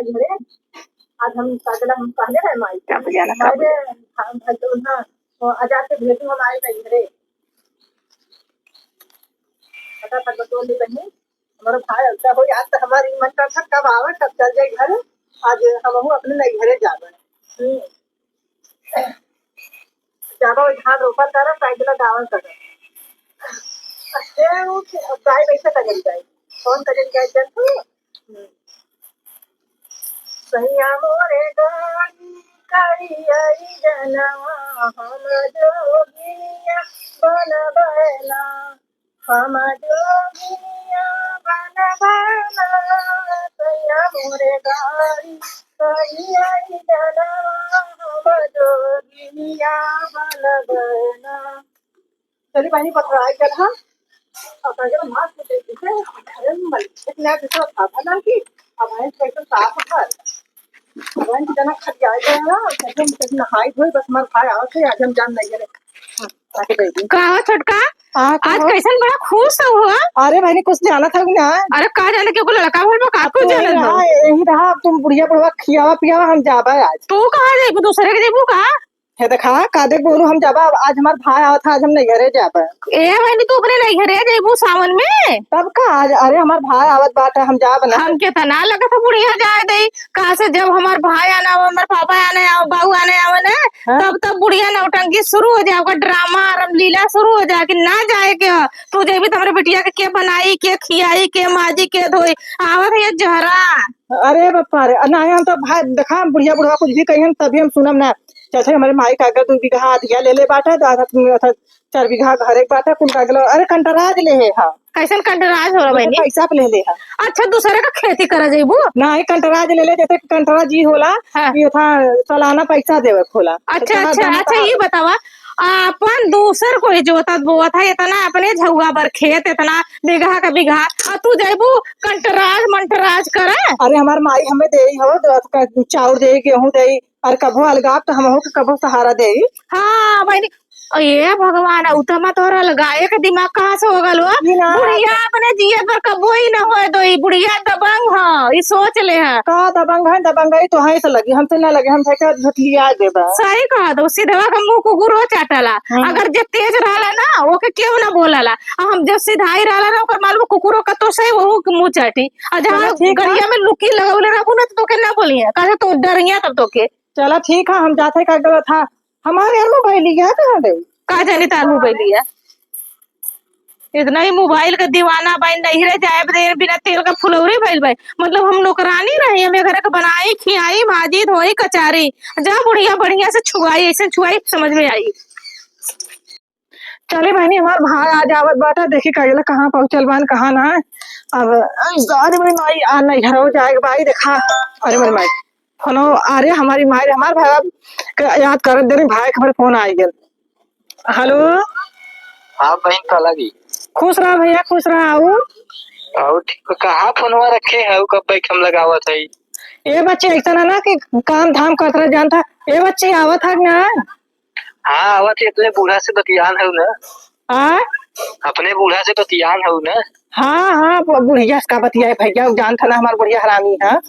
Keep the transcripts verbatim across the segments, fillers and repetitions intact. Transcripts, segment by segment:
घरे। आज हम का कहला, हम कहले रहे माई। का बजाना, का माई रे, हम भाई तो ना, तो आजाद के भेजू हम आए नहीं घरे। फटाफट बटोर ले बहनी, हमारा भाई ऐसा हो, आज तो हमारी मन का था कब आवे, कब चल जाए घर। आज हम अपने नहीं घरे जावे। हम्म। जाबा ओइ धान रोपा तारा, साइड ला गावन तारा। ए, उ के-, गाय कैसे कजरी गाय? कौन कजरी गाय चल तू? हम्म। सैया मोरे गाड़ी करिया ई जनवा, हम जोगिनिया बनबैना। हम जोगिनिया बनबैना, सैया मोरे गाड़ी, सैया ई जनवा, हम जोगिनिया बनबैना। चली बहिनी, पथराई चल, हाँ। और कह देना, माँ से देख के, अरे, मल-, इतना दूसरा था, था ना कि अब भैंस कैसे साफ कर। भैंस जना खटियाई गया ना, कैसे हम, कैसे नहाई धोई, बस हमार भाई आवत है, आज हम जान नहीं है। हाँ, आके दे दी। का हो छोटका? हाँ, का आज हो? कैसन बड़ा खुश हो, हाँ? अरे बहिनी, कुछ जाना था कि ना? अरे का जाने के, को लड़का भर में का अब कुछ तू यही जाने रहा, दो? यही रहा, अब तुम बुढ़िया बुढ़वा खियावा पियावा, हम जाबा आज। तू कहाँ जाइबू? दूसरे के जाइबू का? हे देखा, का देख बोलू, हम जाबा, आज हमार भाई आवत है, आज हम नैहरे जाबा। ए बहिनी, तू अपने नैहरे जाइबू सावन में? तब का, आज, अरे हमार भाई आवत बाटे, हम जाब ना। हम केतना लगत है बुढ़िया जाए दई, कहाँ से जब हमार भाई आना हो, हमार पापा आने आओ, बाऊ आने आवे ना, हाँ। तब, तब बुढ़िया नौटंकी शुरू हो जाए, ओकर ड्रामा, रामलीला शुरू हो जाए कि ना जाए के हो। तू जइबी तो हमरे बिटिया के, के बनाई, के खियाई, के माजी, के धोई? आवत है ये जहरा। अरे बापा रे, नहीं, हम तो भाई देखा, बुढ़िया बुढ़वा कुछ भी कहिहन, तभी हम सुनब ना। जैसे हमारे माई का अगर दू बीघा अधिया ले ले बाटे, तो आधा, आधा चार बीघा घर एक बाटे, कुल का अगला, अरे कंटराज ले है, हाँ। कैसन कंटराज हो रहा बहिनी? पैसा पे ले ले है। अच्छा, दूसरे का खेती करा जइबू? नहीं, कंटराज ले ले, जैसे कंटराज ई होला, हाँ। कि था सालाना पैसा देवे के होला। अच्छा, तो अच्छा, कहाँ अच्छा, ये बतावा, आपन दूसर कोई जोतत बोवत है, इतना अपने झउआ भर खेत, इतना बीघा का बीघा, आ तू जइबू कंटराज मंटराज करे? अरे हमार माई हमें देई हो, द-, क-, चाउर देई, गेहूं देई, और कभो अलगाप तो हमहू के कभो सहारा देई। हाँ, बहिनी, ए भगवान, उ त हमार तोहरा अलगाए के दिमाग कहाँ से हो गल हो? ई ना। बुढ़िया अपने जिए पर कबो ही न होए दो, ई बुढ़िया दबंग ह, ई सोच ले ह। का दबंग है? दबंग है तो है से लगी, हमसे ना लगे, हम फेंके झुठलिया देबा। सही कहा दो, सिधवा का मुंह कुकुरो चाटला। हम्म। अगर जे तेज रहला ना, ओके केहू ना बोलला। आ हम जब सिधाई रहला ना, ओकर मालूम कुकुरो कतो से वहू के मुंह चाटी। आ जहाँ चलो ठीक है। गलिया में लुकी लगौले रहबू ना, तो तोके ना बोलिए, काहे तो डरिया तब तोके। चला ठीक है, हम जाते का गलत था। हमारे यार मोबाइलिया कहाँ गई? का जाने तार मोबाइलिया। इतना ही मोबाइल का दीवाना बाई, नैहरे जाए बदे बिना तेल का फुलौरी भइल बाई। मतलब हम नौकरानी रही, हमें घर के बनाई, खियाई, माजी, धोई, कचारी। जा बुढ़िया बढ़िया से छुआई, ऐसे छुआई समझ में आई। चली बहिनी, हमार भाई आज आवत बाटे, देखी कइला कहाँ पहुँचल बान, कहाँ ना। अब, अरे मोरी माई, आ नहीं घर हो जाए बाई, देखा। अरे मोरी माई, फोनो, अरे हमारी माई रे, हमार भाई अब क-, याद करत देरी, भाई के हमारे फोन आई गेल। हेलो। हाँ बहिन, का लगी? खुश रहा भैया, खुश रहा। आऊ? आऊ ठीक, कहाँ फोनवा रखे है, कब बैठ हम लगावत है? ए बच्चे, ऐसा ना, ना कि काम धाम करत रह जानता। ए बच्चे, आवत है ना? हाँ, आवत है, अपने बूढ़ा से बतियान है ना। आ? अपने बूढ़ा से बतियान है ना। हाँ, हाँ, ब-, बुढ़िया से का बतियाए भैया, उ जानत है ना हमार बुढ़िया हरामी है।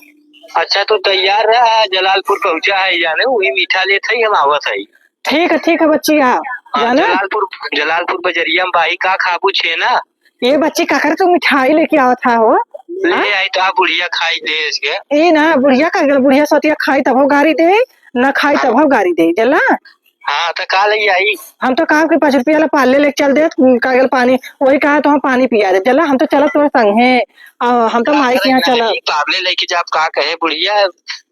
अच्छा, तो तैयार रहा, जलालपुर पहुँचा है जाने, वही मीठा लेत है, हम आवत है। ठीक है, ठीक है बच्ची, आ, हाँ, जाना। जलालपुर, जलालपुर बजरिया में बाई का खाबू छे ना। ए बच्ची, काकर तू मिठाई लेके आवत है हो? ले हाँ? आई तो आ बुढ़िया खाई दे इसके। ए ना, बुढ़िया का गल, बुढ़िया सोतिया खाई तब हो गारी दे, ना खाई तब हो गारी दे, जला। हाँ, तो का ले आई? हम तो कहा कि पाँच रुपया ला पाले लेके चल दे, का गल पानी, वही कहा तो हम पानी पिया दे, जला, हम तो चलत तोर संग है, आ, हम तो का माई के करे यहाँ ना चलत। आई, पाबले लेके जाब, का कहे बुढ़िया,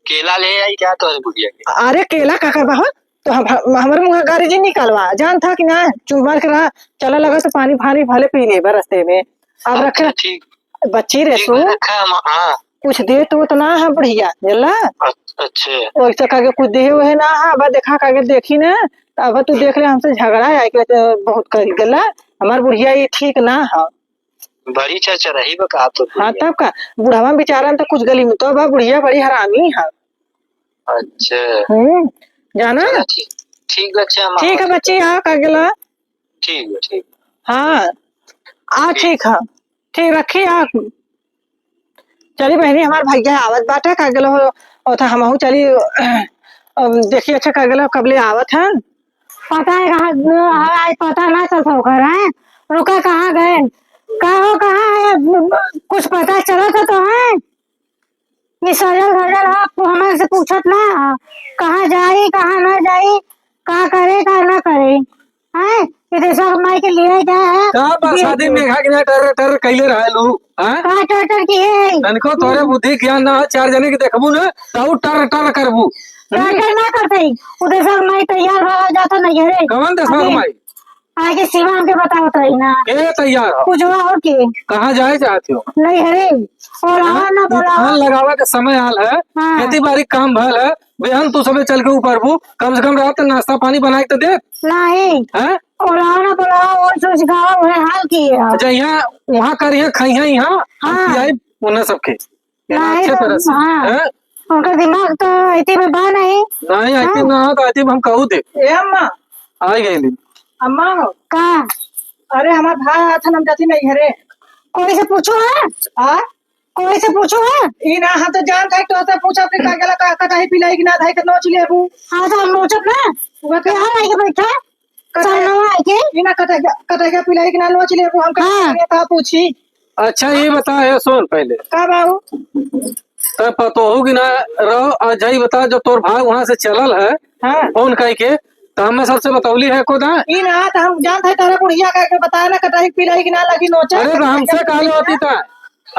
केला ले आई क्या तोरे बुढ़िया के? अरे केला का करबा हो? तो हम, हम, हमरे मुँह गारी जी निकलवा, जान था कि ना, चुप मार के रहा, चला लगा तो पानी भानी भले पी लेबा रस्ते में। अब अच्छा, रखे, ठीक। बच्ची रे ठीक सो, बा, रखा हम, हाँ। कुछ दे तो उतना है बुढ़िया, जला? अ-, अच्छे। वैसे कह के कुछ दे हुए ना है, अब देखा कह के देखी ना, तो अब तू हम्म। देख ले हमसे झगड़ा है कि तो बहुत कर गला, हमार बुढ़िया ये ठीक ना है। बड़ी चरचराही बा का तो हाँ, बुढ़िया? तब का, बुढ़वा बेचारा तो कुछ गली में तो बा, बुढ़िया बड़ी हरामी है। अच्छा। हम्म, जाना? चला ठीक, ठीक बा, अच्छा, हम ठीक है आवत बच्ची, हई। आ का गेला? ठीक बा, ठीक। हाँ, आ ठीक। ठीक है, ठीक रखी आ। चली बहिनी, हमार भैया आवत बाटे, का गेलो हो, ओथा हमहू चली, अम, देखी अच्छा का गेलो, कबले आवत हन। पता है कहाँ, हमार पता ना चलत ओकर, हैं? रुका, कहाँ गए? का हो, कहाँ है? कुछ पता चलत है तो है? ये सजल धजल है, हमरे से पूछत ना, कहाँ जाई, कहाँ ना जाई, का करे, का ना करे, हैं? ये देशवा के माई के लिए जाए है, का बा, ये शादी में घा के ना टर टर कैले रहलू, हैं? का टर टर की है? तनिको तोरे बुद्धि ज्ञान ना है, चार जने के देखबू ना, तऊ टर टर करबू। टर टर ना करते, वो देशवा के माई तैयार भा जाता नहीं है रे। कवन देशवा के अरे, माई? आगे सीमा हमके बतावत रही ना। के तैयार हो? पूजवा और के? कहाँ जाए चाहत हो? नहीं हरे, और हाँ, आवा ना तू बोला। धान लगावे के समय आल है, हाँ। खेती बाड़ी काम भल है, बेहन तू सबे चल के ऊपर बू, कम से कम रात नाश्ता पानी बनाए के तो दे। नहीं। हैं? और आवा ना बोला, और सोच गावा, वह हाल की है। अच्छा, यहाँ, वहाँ कर, यहाँ खाई है, यहाँ, हम हाँ। खियाई उन्हें सबके। नहीं, अच्छे तो, तरह से। हाँ। हैं? उनका दिमाग तो आईटी में बा नहीं। नहीं, आईटी हाँ। में ना हो तो आईटी में हम कहू दे। ए अम्मा। आ गई ली। अम्मा हो। का? अरे, हमार भाई आया था, हम जाती नहीं घरे। कोई से पूछो है? आ? कोई से पूछो है? ई ना, हम तो जान था, तो से पूछा, फिर का गेला, का, का, कहीं पिलाई कि ना, धाई के नोच लेबू। हाँ, तो हम नोचब ना। वो तो यहाँ आके बैठा। कतैया, चल, नवा आके। ई ना कतैया, कतैया पिलाई के ना नोच लेबू, हम हाँ। कतैया का पूछी। अच्छा, ये बता, ये सुन पहले। का बाबू? तब पतोहू की ना रहो, आ जाई बता, जब तोर भाई वहाँ से चलल है, हाँ। फोन कई के, तो हमें सबसे बतौली है को ना? ई ना, तो हम जानत है तारा बुढ़िया कह के बताया ना, कतई पिलाई कि ना लगी नोचा, अरे, तो कतई हमसे पिलाई कहले कि होती ना। था,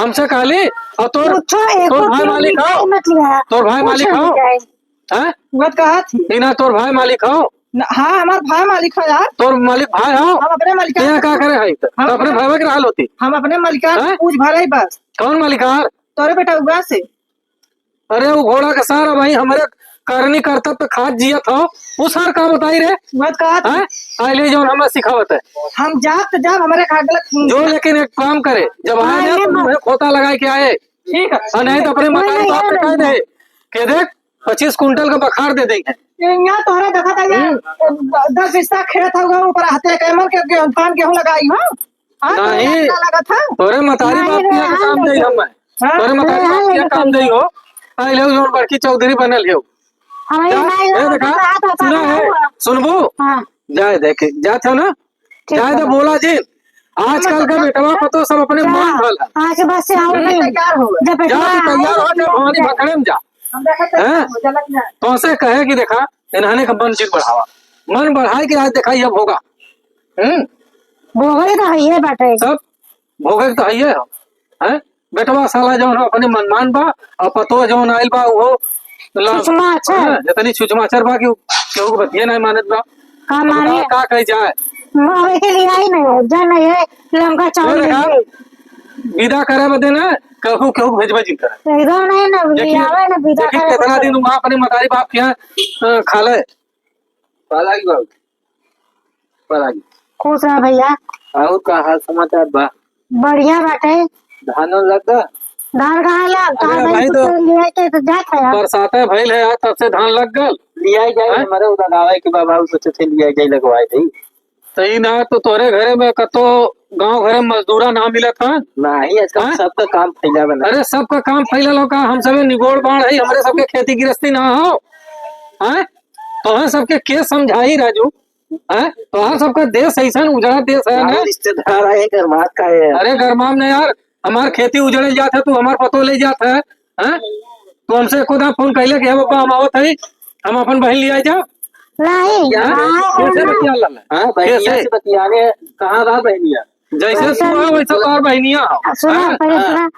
हमसे कहली, और तोर, पूछो, एको तोर भाई किलो मालिक मिठाई हो? मत लिया। तोर भाई कुछ मालिक नहीं हो? जाए। हैं? मत कहा थी। ई ना तोर भाई मालिक हो? न, हाँ, हमार भाई मालिक हो यार। तोर मालिक भाई हो? हम अपने मालिक तेरा का करे है? तो हम अपने अपने, भाई के रहल होती। हम अपने मालिक हैं? पूछ भरे बस। कौन मालिक है? तोरे बेटा उगा से। अरे, वो घोड़ा का सार भाई हमरे करनी करता तो खात जियत हो। वो सार का बताई रे? मत कहा थी। हैं? आइले जौन हमें सिखावत है। हम जात तो जाब, हमारे खा गलत जो लेकिन एक काम करे, जब आए हाँ, ना ये तो मत मुँह खोता लगाए के आए। ठीक है। और नहीं तो अपने मतारी बाप पे कह दे के देख, पच्चीस कुंटल का बखार दे देंगे। ये यहाँ तोहरे देखा था यार, हम्म। दस हिस्सा खेत होगा, ऊपर हत्या के मन के गेहूं, धान गेहूं लगाई हो। हाँ, तोहरे नहीं, अच्छा लगा था। तोरे मतारी नहीं बाप रे, के हाँ, काम देई हम। हाँ। तोरे मतारी हाँ, बाप के लेकिन काम देई हो। आई लो, जौन बड़की चौधरी बनल हो। हमारे जा, भाई ए लोग देखा, का हाथ होता सुना है, है, हुआ। सुनबू? हाँ। जाए देखे, जात हो ना? ठीक जाए है। तो बोला जी, आजकल का बेटवा पतो सब अपने जा, मन भल है। आज बस से आओ हम्म। नहीं। तैयार हो। जब जा, बेटवा तू तैयार हो, आओ, जा, भवानी जाए। भखड़े में जा। हम देखा हैं? तैयार हो, जलक जाए। तो से कहे कि देखा, इन्हाने का मन जिन बढ़ावा। मन बढ़ाए के आज देखा, ये भोगा। हम्म? भोगे तो है ये बाटे। सब भोगे तो है ये हो। हैं? बेटवा साला जौन हो अपने मनमान बा, और पतोह जौन आइल बा, उहो ला-, छुछमाचर। हाँ, इतनी छुछमाचर बा कि केहू के बतिये नहीं मानत बा। का अब माने? का, का कही जाए? अब एके लिया ही नहीं है, जा नहीं है, लमका चावल और ले हाँ, ले। विदा करे बदे ना, केहू, केहू के भेजबे जिन करे। एकदम नहीं ना, लेकिन, लियावे ना, विदा लेकिन करे कितना बदे। दिन वहाँ अपने मतारी बाप के यहाँ, अ, खा ले। पाला की बाबू। पलागी। खुश रह भैया। और का हाल समाचार बा? बढ़िया बाटे। धान वान लग गा? धान कहाँ लग? अरे कहाँ भाई, भाई तो तो लिया के तो जात है यार। बरसाते भइल है यार, तब से धान लग गल। लिया जाए, हैं? हमारे उधर आवे के बाबा, उ सोचे थे लिया जाए, लगवाए थे। तो ई ना तो तोरे घरे में कतो गांव घरे में मजदूरा ना मिलत है? नहीं, आजकल हैं? सबका काम फैला बना। अरे सबका काम फैलल हो का? हम सबे निगोड़ बाढ़ है, हमरे सबके खेती गृहस्थी ना हो, हैं? तोहरे सबके के समझाई राजू, हैं? तोहर सबका देश ऐसन उजड़ा देश है ना। रिश्तेदार आए, गरमात का है। अरे गरमाम नहीं यार, हमार खेती उजड़े जात है, तू हमार पतो ले जात है, हैं? तू हमसे खुद फोन कैले कि हे बाबा हम आवत है, हम अपन बहन ले आए जा। नहीं, हाँ? हाँ, कैसे हाँ। बतिया लाला? हाँ, बहनिया कैसे? से बतियाने, कहाँ बा बहनिया? जैसे ऐसा तू है, वैसे तोहर बहनिया हो। अब सुनो, हाँ? पहले हाँ। सुना,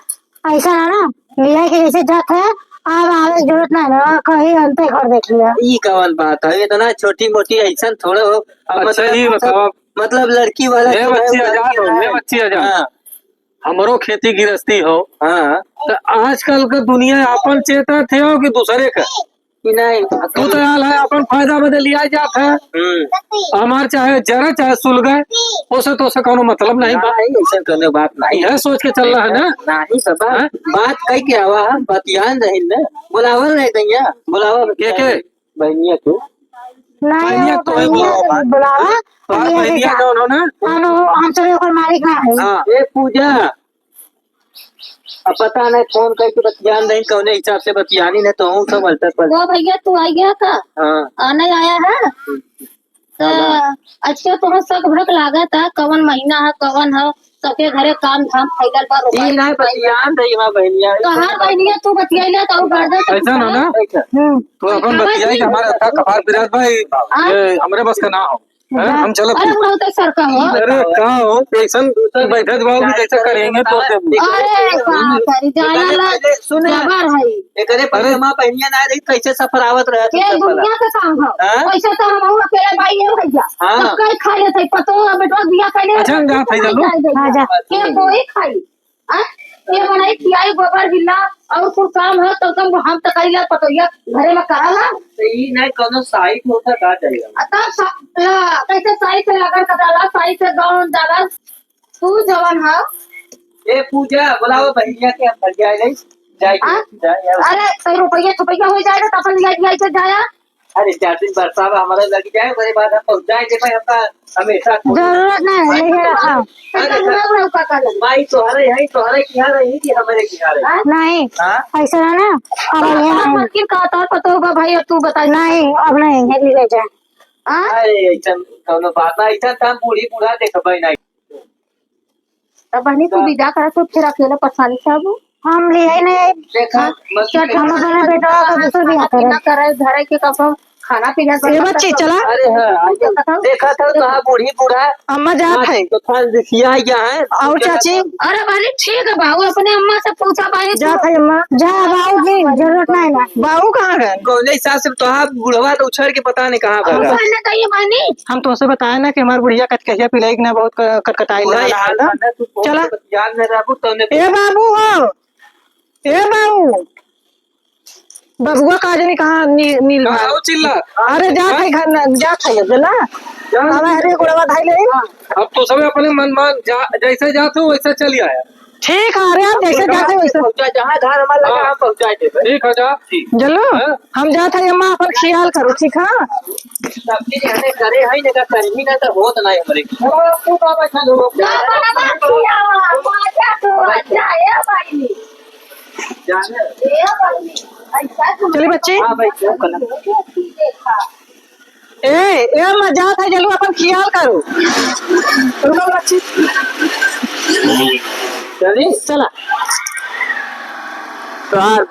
ऐसा है ना, लिया के जैसे जात है, अब आवे के जरूरत नहीं ना, कहीं अंते घर देख लिया। ई कवन बात है? इतना छोटी मोटी ऐसन थोड़े हो। अब अच्छा, मतलब, ई बताओ, मतलब लड़की वाला ये जो है, बच्ची वो आजाद हो, लड़की ये है। बच्ची आजाद। हाँ। हमरो खेती गृहस्थी हो। हाँ। तो आजकल का दुनिया आपन चेता थे हो कि दूसरे का? कि नहीं। तू तो यार है, अपन फायदा बदे लिया जात है। हम्म। हमार चाहे जरा चाहे सुलगे, ओसे तो ओसे कोनो मतलब नहीं बा। नहीं, ऐसा कोनो बात नहीं। यह सोच के चल रहा है ना? नहीं बाबा, हैं? बात कह के आवा, हम बतियान रही ना। बुलावल नहीं दैया, बुलावा के, के? बहनिया के। नहीं, बहनिया वो तो है, बहनिया बुलावा। के बुलावा। हाँ, बहनिया बहनिया के। कौन हो ना? हम, हम सब ओकर मालिक ना है। हाँ। ए पूजा, अब पता नहीं फोन करके बतियान रही, कौने हिसाब से बतियानी नहीं तो हूँ सब अलटर पलटर। वो भैया तू आ गया का? हाँ। आने आया है? तो हाँ, हाँ। अच्छा तोहर शक भक लागत है, कवन महीना है, कवन है, सबके घरे काम धाम फैलल बा, ई रुपया नहीं रुपया। बतियान रही हमार बहनिया। तो हर बहनिया तू बतियाइले तो ऊ गर्दन से ऐसा ना, ना। ऐसा। हम्म। तो अपन बतियाई कि हमारे अच्छा कपार पिरात भाई, हाँ। ये हमरे बस का ना हो। हैं? हम चलत अरे, हई। बुढ़ऊ तो सरका हो। अरे, का हो? कैसन बैठत बा, अभी कैसे करेंगे तो देबू। अरे, का करी, जाना एकरे ला पहले, सुन ना, जबर है। एकरे पहले अरे। हमार बहनिया ना रही, कैसे सफरावत रहे ये सब दुनिया के काम हो। हाँ? कैसे तो हम अकेले भाई है भैया। हाँ। सब कई खा लेते, पतो बेटवा बिया कैले अच्छा, हम जात हई, चलो। हाँ, जा। के कोई खाई। आ? ये बनाई खियाई गोबर हिला और कुल काम हो तो कम हम तो करीला पतोहिया घरे में कराला। तो ई नहीं कोनो साइड होता का जाएगा? आ तब सा-, ला, कैसे साइड से लगन कटाला, साइड से गाउन डाला, तू जवन ह। ए पूजा, बुलाओ बहिनिया के, हम घर जाए रही। जाए के, आ? जाए, जाए। अरे, तो रुपया छुपया हो जाएगा, तो अपन लिया, लिया के जाया। अरे, चार दिन बरसावा हमारा लग जाए, ओकरे बाद हम पहुँचाए दे भाई, हमका हमेशा जरूरत नहीं है, यही रखा। अरे, तो हम लोग का कर लेंगे। भाई, तोहरे है, तोहरे की यहाँ रही कि हमारे की यहाँ रही? हाँ? नहीं, हाँ? ऐसा है ना, अब ये हाँ, है। मत किन कहा, तोहर पतो बा भाई, अब तू बता। नहीं, अब नहीं, ये ले जा। हाँ? अरे, ऐसन कौनो बात ना, ऐसन तो हम बूढ़ी बूढ़ा देखबै नहीं। तब बहनी, तू विदा करा, तो फिर अकेले परेशानी से आबू। हम लिहे नहीं। देखा, हाँ, मत चट हम अपने बेटवा का दूसर बियाह करे। ना करे, घरे के कब खाना पीना ए बच्ची, चला। अरे हाँ, देखा था, देखा था, तो हाँ, बूढ़ी बूढ़ा। अम्मा जात हाँ, है। तो खान रिसिया है, क्या है? और चाची? अरे बहनी, ठीक है बाबू, अपने अम्मा से पूछा बहनी, जात है अम्मा। जा बाबू जी, जरूरत नहीं ना। बाबू कहाँ गए? कौने हिसाब से तो हाँ, बुढ़वा तो उछड़ के पता नहीं कहाँ भागा। पहले तो ये बहनी, हम तोसे बताए ना कि हमार बुढ़िया कचकहिया पिलाई के ना बहुत क-, कटकटाई वही लगा हाल था। बा ना, तू कौन चला। से बतियान में रहबू, तौने ए बाबू हो, ए बाबू, बबुआ का जानी कहाँ नी-, नील कहाँ भाग। हो चिल्ला? अरे जात है घर न, जात है अब ना। जा। अब अरे गोड़वा धाई ले। अब तो सब अपने मन मान जा, जैसे जात हो वैसे चली आया। ठीक है, अरे आप जैसे जाते हो वैसे। पहुँचा, जहाँ धान हमार लगा, हाँ। हम पहुँचा देबे। ठीक है, जा। चलो, हाँ। हम जात है, अम्मा अपन ख्याल करो, ठीक है? सब चीज हमें करे है, नहीं तो करही ना तो होत ना है हमरे। अब तू का बैठा लोग। ना, ना, ना, ना, खियावा, मजा तो आ जाए भाई। जाने। ए भाई, ऐसा तो चली बच्ची। हाँ भाई, क्यों करना? देखा। ए, ए, अम्मा जात है, जल्दी अपन ख्याल करो। रुको बच्ची। चली? चला। तोहार